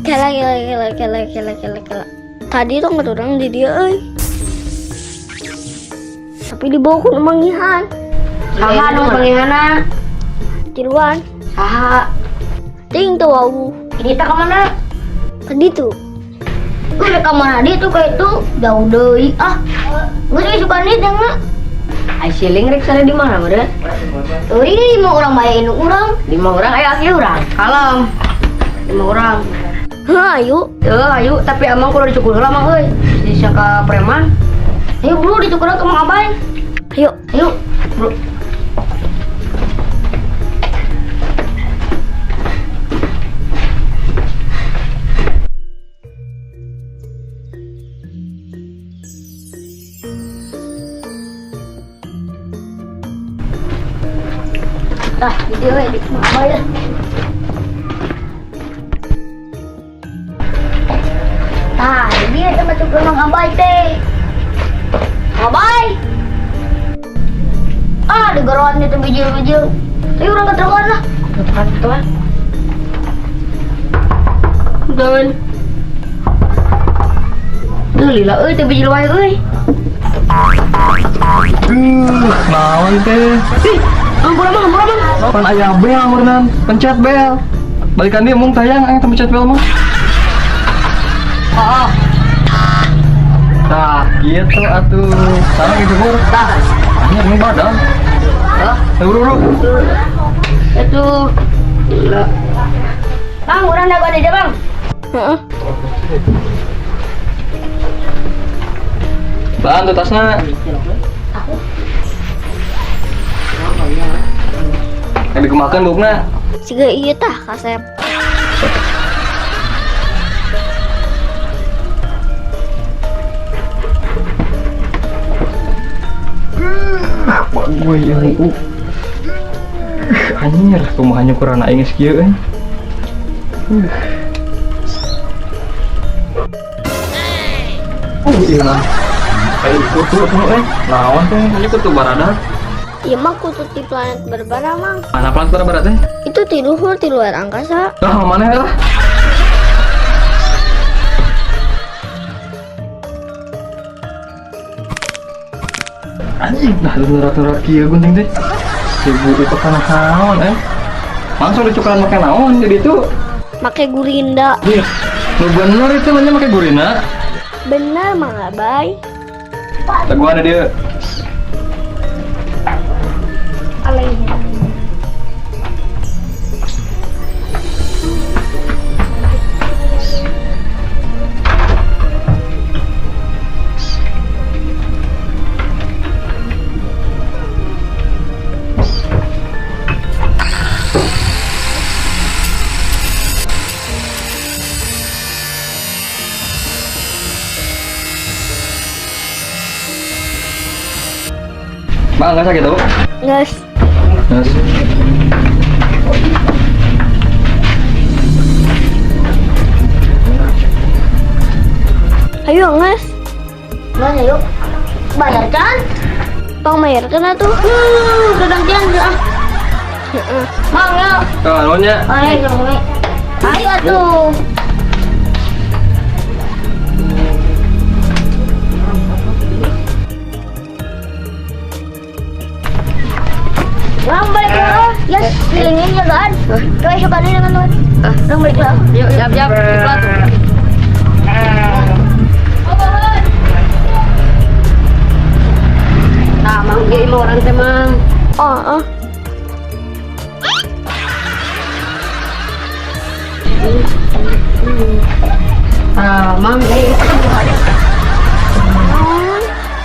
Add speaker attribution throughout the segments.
Speaker 1: Kela kela kela kela kela kela kela. Tadi tuh nggak orang di dia euy. Tapi dibawa ku nu manggihan.
Speaker 2: Saha nu pangihana?
Speaker 1: Tiluan.
Speaker 2: Saha?
Speaker 1: Ting tuh wau.
Speaker 2: Ini tak kemana?
Speaker 1: Tadi tuh.
Speaker 2: Udah ke mana dia tuh kayak itu jauh deui ah. Geus geus suka nih jangan. Ai siling rek sana di mana meureun? Euy, 5 orang bae indung urang. 5 orang aya aki urang. Kalem. 5 orang.
Speaker 1: Hah, ayo.
Speaker 2: Tuh, ayo, tapi emang kalau dicukur heula mah euy, disangka preman. Ayo bro, dicukur ke Mang Abai.
Speaker 1: Ayo.
Speaker 2: Ayo, bro. Tah, di dieu we di Mang Abai lah. Tah, di dieu tempat cukur Mang Abai teh. Abai. Ah, di geroan itu bijil-bijil. Ayo urang keteruan lah. Keteruan, keteruan. Dan. Tuh lila euy teh bijil wae euy.
Speaker 3: Naon teh?
Speaker 2: Ih, ampun Mang, ampun Mang.
Speaker 3: Pan aya bel meureunnan, pencet bel. Balikan dia mung tayang aing teh pencet bel mah.
Speaker 2: Oh.
Speaker 3: Tah, gitu atuh. Sana gitu bur.
Speaker 2: Tah.
Speaker 3: Anjir ini badan.
Speaker 2: Hah?
Speaker 3: Ayo buru buru.
Speaker 2: Itu. Gila. Bang, urang dagoan aja, Bang.
Speaker 1: Heeh.
Speaker 3: Bang, tuh tasna.
Speaker 2: Aku.
Speaker 3: Yang dikemakan bukna.
Speaker 1: Siga ieu tah kasep.
Speaker 3: Gue yang u. Anjir, kumaha nyukuran aing geus kieu euy. Iya mah. Ayo kutu tuh euy. Naon teh? Ini kutu barada.
Speaker 1: Ieu mah kutu di planet Barbara, Mang.
Speaker 3: Mana planet Barbara teh?
Speaker 1: Itu ti luhur ti luar angkasa.
Speaker 3: Lah, mana lah? Anjing, nah nurat-nurat kieu gunting teh. Ibu uka kana naon eh. Langsung dicukuran make naon jadi itu?
Speaker 1: Make gurinda.
Speaker 3: Ih, nu bener itu namanya make gurinda.
Speaker 1: Bener Mang Abai.
Speaker 3: Teguhan dia.
Speaker 1: Alaihi.
Speaker 3: Bang, nggak sakit tau?
Speaker 1: Nggak.
Speaker 3: Nggak.
Speaker 1: Ayo, nges.
Speaker 2: Nggak, ayo. Bayar kan?
Speaker 1: Tong bayar kan atuh.
Speaker 2: Udah gantian udah.
Speaker 1: Heeh.
Speaker 2: Mang ya.
Speaker 3: Tuh, nuhun ya.
Speaker 2: Ayo, ayo. Ayo atuh. Bang, balik lah. Yes, kelilingin ya kan. Coba suka nih dengan tuan. Bang, balik lah. Yuk, siap, siap. Cepat tuh. Nah, mang dia 5 orang teh, Mang.
Speaker 1: Oh, oh.
Speaker 2: Ah, Mang, eh.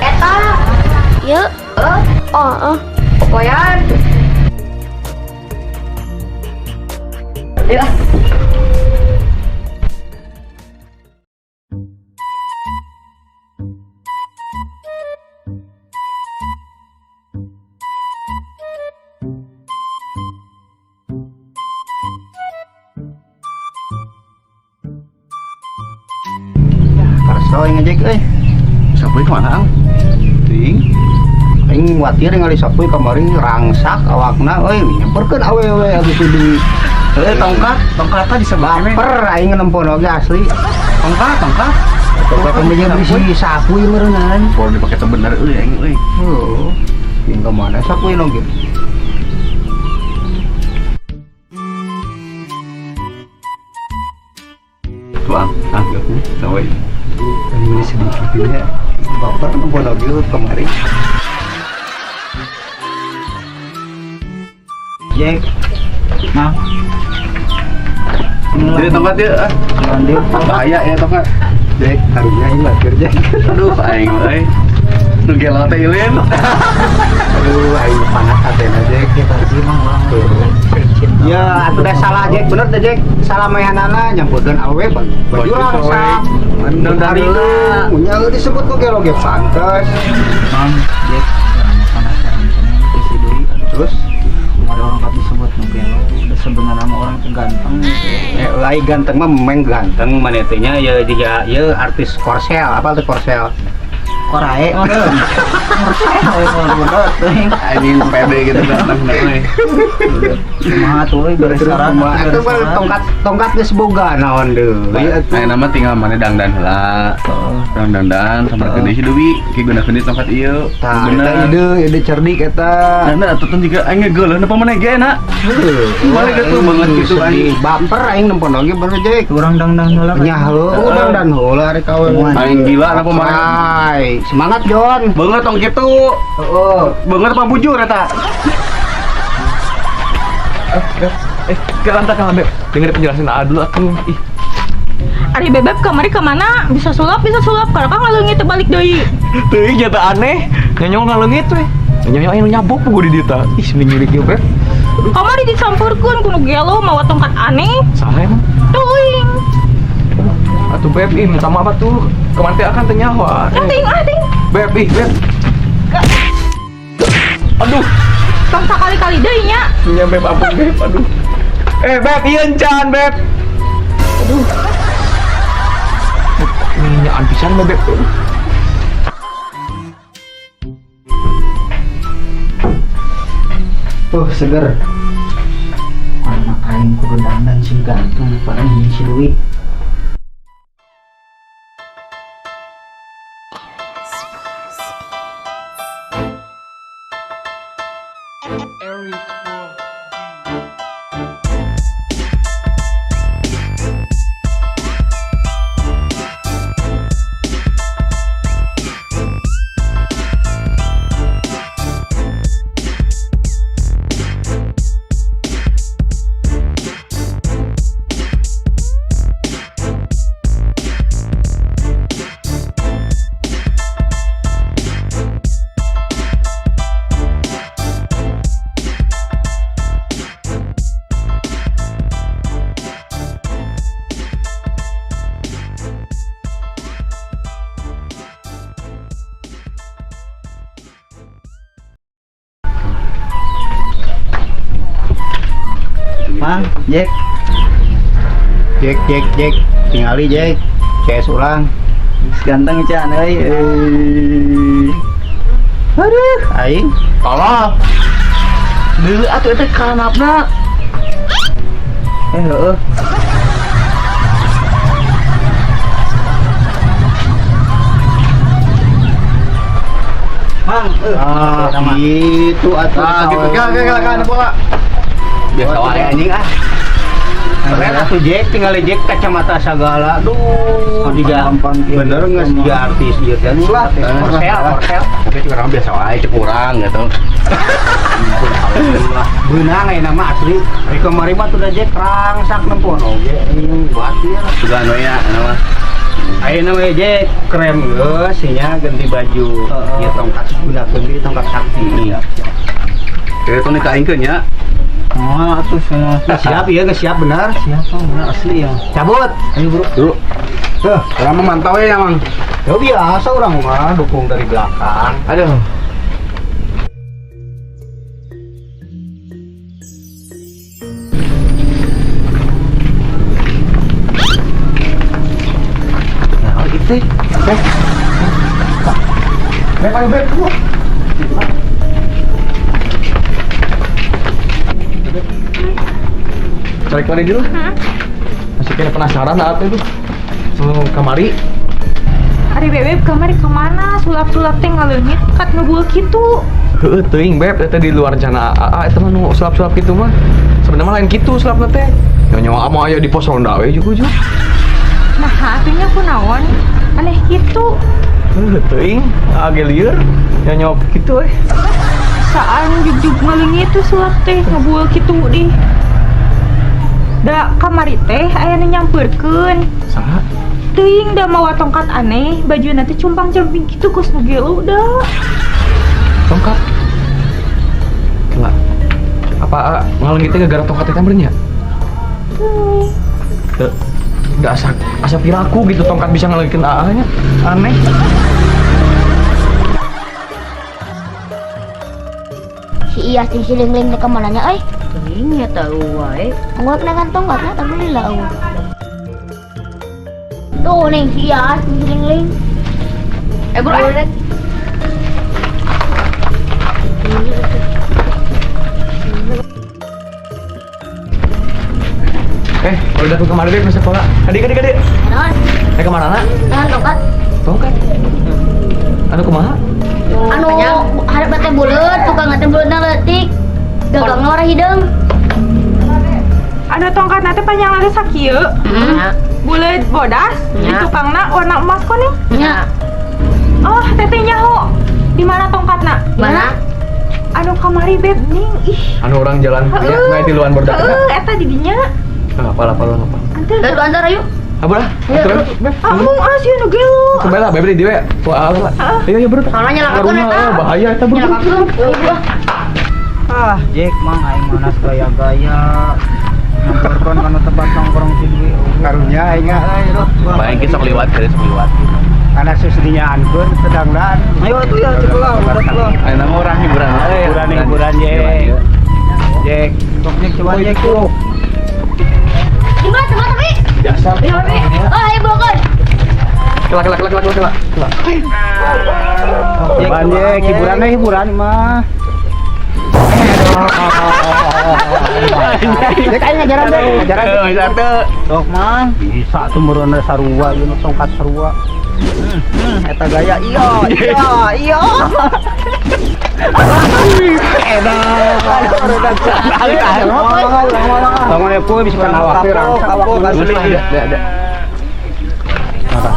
Speaker 2: Eta.
Speaker 1: Yuk. Oh, oh.
Speaker 2: Pokoyan. Ayo.
Speaker 4: Karso ngejek euy. Sapuy kemana ang? Ting. Aing watir ningali sapuy kamari rangsak awakna euy nyamperkeun awewe atuh di Eh, tongkat, tongkatnya disebut ini.
Speaker 5: Baper aing nempon oge asli.
Speaker 4: Tongkat, tongkat.
Speaker 5: Tongkat meja berisi sapu ieu meureungan.
Speaker 4: Kalau dipakai teu bener euy aing euy.
Speaker 5: Heuh. Hingga mana sapu ieu oge?
Speaker 4: Tuang, anggap sampai.
Speaker 5: Ini sedikit ya. Baper nempon oge kemarin.
Speaker 6: Jack. Nah.
Speaker 4: Jadi tongkat ya, ah. Bahaya ya tongkat.
Speaker 5: Jack, karunya ini lah kerja.
Speaker 4: Aduh, aing euy. Nu gelo teh ilin.
Speaker 5: Aduh, aing panas hatena Jack.
Speaker 6: Ya tadi emang orang
Speaker 5: Ya, atuh dah salah Jack, bener teh Jack. Salah mayanana nyampeurkeun awewe baju
Speaker 4: Baju
Speaker 5: langsam.
Speaker 4: Mendang
Speaker 5: Hari
Speaker 4: heula.
Speaker 5: nya disebut ku gelo ge pantes.
Speaker 6: Mang, Jack, orang penasaran kenapa si Dwi.
Speaker 5: Terus
Speaker 6: Cuma ada orang kata sebut nu gelo, udah sebenarnya mah orang itu ganteng gitu.
Speaker 5: eh lain ganteng mah memang ganteng maneh teh nya ya juga ya artis Korsel, apa tuh Korsel?
Speaker 6: Korae mah tuh. Korsel mah
Speaker 4: Anjing pede gitu ganteng euy.
Speaker 6: Kumaha tuh euy beres saran.
Speaker 5: Kumaha atuh mah tongkat tongkat geus boga naon deui atuh.
Speaker 4: Nah, nama tinggal mana dangdan heula. Dang dandan sama gede si Dewi, ki gunakeun di tongkat ieu.
Speaker 5: Tah, eta ide ide cerdik eta.
Speaker 4: Nah, atuh teh juga aing geuleuh napa maneh ge na. Balik atuh banget gitu
Speaker 5: Sedih.
Speaker 4: aing.
Speaker 5: Baper aing nempon oge bener Jack.
Speaker 6: Urang dangdang heula.
Speaker 5: Nya heueuh dan heula ari kawe.
Speaker 4: Aing gila napa maneh.
Speaker 5: Hai, semangat John.
Speaker 4: Banget tong kitu.
Speaker 5: Heeh.
Speaker 4: Banget apa bujur eta?
Speaker 3: Eh, ke lantai kan Beb. Dengerin penjelasan A dulu atuh. Ih,
Speaker 7: Ari bebeb kamari kemana? Bisa sulap karena kan ngaleungit teu balik deui.
Speaker 3: teuing nyata aneh. Nyonyong ngaleungit we. Nyonyong anu nyabok gua di dieu tah. Ih, mending nyurik ieu, Beb.
Speaker 7: Kamari disampurkeun ku nu gelo mawa tongkat aneh.
Speaker 3: Saha emang?
Speaker 7: Teuing.
Speaker 3: Atuh Beb, ih minta maaf atuh. Kemarin teh akan teu nyaho.
Speaker 7: Ah teuing ah teuing.
Speaker 3: Beb, ih, Beb. Aduh,
Speaker 7: Tong sakali-kali deui nya.
Speaker 3: nya Beb ampun Beb, aduh. Eh, Beb, ieu encan, Beb. Aduh. Ini pisan Beb.
Speaker 5: Seger.
Speaker 6: Karena aing kudu dandan sing ganteng paling si Dwi. Mang, Jack,
Speaker 5: Jack Jack Jack, tingali Jack. CS ulang.
Speaker 6: ganteng can euy. Euy.
Speaker 5: Aduh, aing
Speaker 4: Tolong. Deuleu atuh eta kanapna.
Speaker 6: Eh heueuh. Mang,
Speaker 5: Ah, gitu atuh.
Speaker 4: Ah, gitu. Gak, gak, gak, gak, bola. Biasa wae
Speaker 5: anjing ah. Keren atuh Jack, tinggal Jack kacamata segala. Duh, juga bener nggak sih juga artis ieu teh lah. Korsel, korsel.
Speaker 4: Tapi cek urang biasa wae cek urang gitu.
Speaker 5: Alhamdulillah. Beunang aya nama asli. Ari kamari mah tuh Jack rangsak nempon oge anjing batir.
Speaker 4: Sugan we ya nama.
Speaker 5: Ayeuna we Jack krem geus nya ganti baju. Ieu tongkat gunakeun deui tongkat sakti.
Speaker 4: Kira tong dikaingkeun nya.
Speaker 6: Oh, atuh saya.
Speaker 5: Siap ieu geus siap bener.
Speaker 6: Siapa bener asli ya.
Speaker 5: Cabut.
Speaker 6: Ayo bro.
Speaker 4: Dulu.
Speaker 5: Tuh,
Speaker 4: Urang mah mantau ya, Mang.
Speaker 5: ya biasa orang mah dukung dari belakang.
Speaker 3: Aduh.
Speaker 6: Nah, oh itu.
Speaker 3: Beb. Beb, ayo Beb. Cari lagi dulu. Masih kena penasaran apa itu? Sebelum kamari.
Speaker 7: Ari Bebeb kamari kemana? Sulap-sulap teh ngaleungit kat ngebul kitu.
Speaker 3: Heeh, teuing Beb, eta di luar rencana AA eta mah nu sulap-sulap kitu mah. Sebenarnya mah lain kitu sulapna teh. Nyonya mah aya di pos ronda we ujug-ujug.
Speaker 7: Nah, atunya kunaon? Aneh kitu.
Speaker 3: Heuh, teuing, age lieur. Nyonya kitu we.
Speaker 7: Saan jugjug ngaleungit tuh sulap teh ngebul kitu dih. Da kamari teh aya nu nyampeurkeun.
Speaker 3: Saha?
Speaker 7: Teuing da mawa tongkat aneh, bajuna teh cumpang-camping kitu kos nu gelo da.
Speaker 3: Tongkat. Kela. Apa ngaleungit teh gara-gara tongkat eta meureun nya? Teu. Nggak asa asa piraku gitu tongkat bisa ngaleungitkeun AA nya. Aneh.
Speaker 1: Si Iyas jeung si Ling-Ling teh kamana nya euy?
Speaker 2: Teuing nya tahu wae.
Speaker 1: Nguap dengan tongkatnya tapi lila eueuh. Tuh nih si Iyas jeung si Ling-Ling.
Speaker 2: Eh bro, eh.
Speaker 3: Eh, kalau udah kemarin deh sekolah. Adik, adik, adik.
Speaker 1: Naon?
Speaker 3: Eh kemana?
Speaker 1: Naon tongkat?
Speaker 3: Tongkat. Anu kumaha?
Speaker 1: Anu hareup teh buleut, tukang teh buleutna leutik. Gagangna warna hideung.
Speaker 7: Anu tongkat teh panjangna teh sakieu.
Speaker 2: Heeh.
Speaker 7: Buleut bodas, di
Speaker 2: Ya.
Speaker 7: tukangna warna emas kok nih.
Speaker 1: Nya.
Speaker 7: Oh, teteh nyaho. Di mana tongkatna?
Speaker 2: Mana?
Speaker 7: Anu kamari Beb ning ih.
Speaker 3: Anu orang jalan ya, naik di luar bordak.
Speaker 7: Heeh, eta di dinya.
Speaker 3: Ah, apa apa apa.
Speaker 7: Anter.
Speaker 1: Lalu antar ayo.
Speaker 3: Abur ah. Atuh, Beb.
Speaker 7: Amung ah sieun nu gelo.
Speaker 3: Coba lah, Beb di dieu ya. Wah, lah. Ayo, ayo, bro.
Speaker 2: Soalnya nyelakakeun
Speaker 3: Karunya,
Speaker 2: eta.
Speaker 3: eh, bahaya eta, bro.
Speaker 2: Nyelakakeun.
Speaker 6: Ah, Jack mang aing manas gaya-gaya. Nyamperkeun kana tempat nongkrong si Dwi.
Speaker 5: Karunya aing euy duh.
Speaker 4: Paling kita sok liwat, kali sok liwat.
Speaker 5: Karena susdinya ankeun sedangdan.
Speaker 6: Ayo atuh ya cek lah, udah lah.
Speaker 4: Ayo nama orang hiburan eh.
Speaker 5: Hiburan hiburan Jack. Jack.
Speaker 6: Sok Jack coba Jack tuh.
Speaker 1: Di mana tempat tapi?
Speaker 3: Biasa.
Speaker 1: Oh, ayo bawakeun.
Speaker 3: Kela kela kela kela kela. Kela.
Speaker 5: Hiburan Jack, hiburan eh, hiburan mah. Jack aing ngajaran deh, ngajaran.
Speaker 4: Eh, satu.
Speaker 6: Sok mang.
Speaker 5: Bisa tuh meureun sarua ieu tongkat sarua.
Speaker 6: Eta gaya iya iya iya.
Speaker 5: Bangun ya bisa kan awak teh
Speaker 6: Kapok, kapok, asli.
Speaker 3: Ada, ada, ada.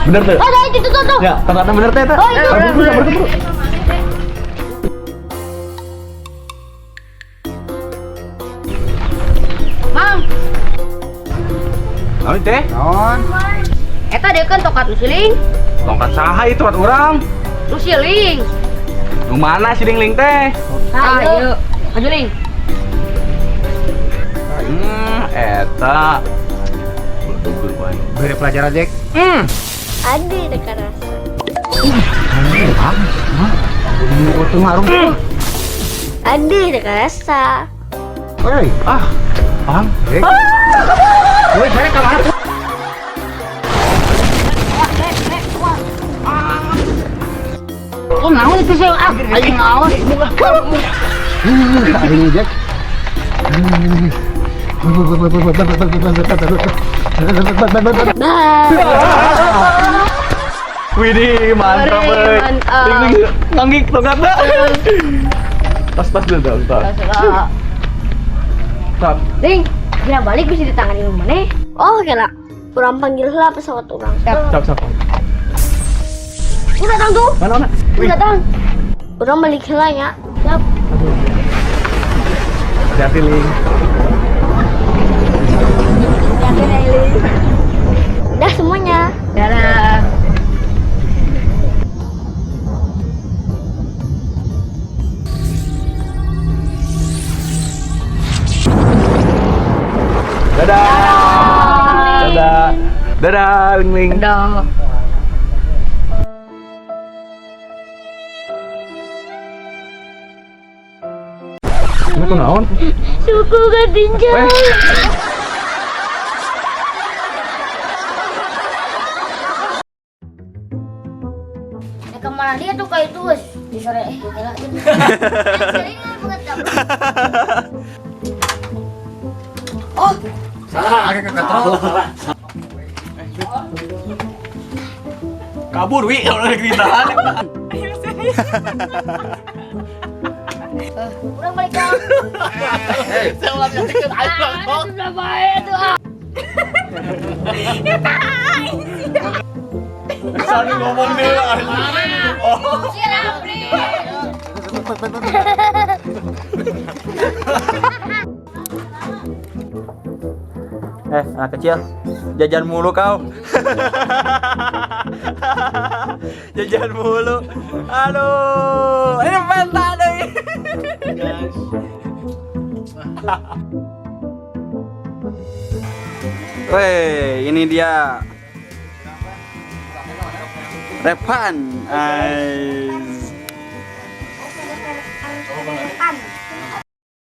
Speaker 3: Bener tuh.
Speaker 1: Oh, itu tuh tuh.
Speaker 3: Ya, tongkatnya bener teh eta.
Speaker 1: Oh, itu.
Speaker 3: Bro, bro, bro.
Speaker 2: Mang,
Speaker 4: Naon teh?
Speaker 5: Naon?
Speaker 2: eta dekeun tongkat nu siling.
Speaker 4: Tongkat saha itu at urang?
Speaker 2: Nu siling.
Speaker 4: Nu mana si Ling-ling teh?
Speaker 2: Ah, ieu. Maju Ling.
Speaker 4: Eta. Belugur bae.
Speaker 5: Beri pelajaran Jack.
Speaker 1: Adi dekat rasa.
Speaker 5: Untung ngaruh.
Speaker 1: Adi dekat rasa.
Speaker 5: Hei,
Speaker 4: Ah, paham.
Speaker 5: Jack. Woi, saya ka mana?
Speaker 2: Oh, naon itu sih? Ah, aing naon?
Speaker 5: Aing Jack.
Speaker 1: Bye.
Speaker 3: Widih, mantap,
Speaker 2: Wih,
Speaker 3: euy.
Speaker 2: mantap.
Speaker 3: Ling-ling, nganggik tongkatna. Tas tas dulu, tas. Tas. Tas.
Speaker 2: Ling, kira balik bisa ditangani maneh.
Speaker 1: Oh, kira. Urang panggil heula pesawat urang.
Speaker 3: Sok, sok.
Speaker 1: Udah datang tuh.
Speaker 3: Mana mana?
Speaker 1: Udah datang. Urang balik heula nya. Siap.
Speaker 3: Hati-hati, Ling.
Speaker 1: Udah semuanya.
Speaker 2: Dadah.
Speaker 3: Dadah. Dadah. Dadah, Ling Ling.
Speaker 2: Dadah.
Speaker 3: Ini tuh naon?
Speaker 1: Suku ketinjau.
Speaker 3: Eh.
Speaker 1: Ya kemana dia tuh kayak itu wes di sore kira. Oh,
Speaker 3: Salah, akeh keketro. Kabur wi kalau lagi ditahan.
Speaker 1: Urang balik ka.
Speaker 4: Saya ulah nyaksikan aing
Speaker 1: Ah, sudah bae tuh ah.
Speaker 3: Sambil ngomong deh. Oh.
Speaker 1: Si Rapli.
Speaker 6: Eh, anak kecil, jajan mulu kau. Jajan mulu. Aduh, ini penta deh.
Speaker 4: Guys.
Speaker 6: Weh, ini dia. Repan. Ais.